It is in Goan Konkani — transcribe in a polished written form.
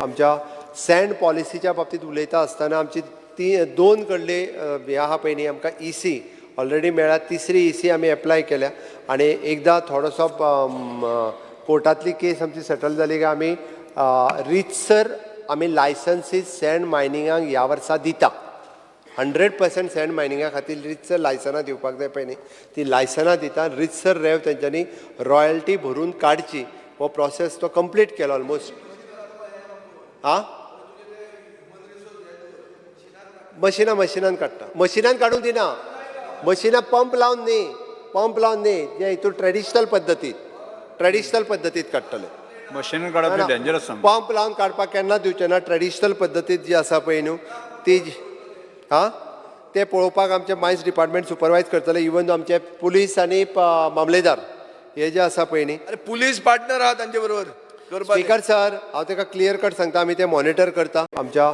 आमच्या सँड पॉलिसीच्या बाबतीत उलयता आसतना आमची ती दोन कडले हे आहा पळय न्ही, आमकां ईसी ऑलरेडी मेळ्ळ्या. तिसरी ईसी आमी एप्लाय केल्या आनी एकदां थोडोसो कोर्टांतली केस आमची सेटल जाली काय आमी रितसर आमी लायसन्सीस सँड मायनिंगाक ह्या वर्सा दिता. 100% सँड मायनिंगा खातीर रितसर लायसनां दिवपाक जाय पळय न्ही, ती लायसनां दिता. रितसर रेंव तेंच्यांनी रॉयल्टी भरून काडची, हो प्रोसेस तो कंप्लीट केलो ऑलमोस्ट. आ मशिनां मशिनान काडटा, मशिनान काडूंक दिना. मशिनां पंप लावन न्ही, पंप लावन न्ही, जे हितून ट्रेडिशनल पद्दतीत काडटले. मशीन काडप डेंजरस. पंप लावन काडपाक केन्ना दिवचे ना. ट्रेडिशनल पद्दतीत जी आसा पळय न्हू ती हा ते पळोवपाक आमचे मायन्स डिपार्टमेंट सुपरवायज करतले. इवन आमचे पुलीस आनी मामलेदार हे जे आसा पळय न्ही. अरे, पुलीस पार्टनर आहा तांचे बरोबर करपाक. स्पीकर सर, हांव ताका क्लियर कट सांगता, आमी ते मॉनिटर करता आमच्या.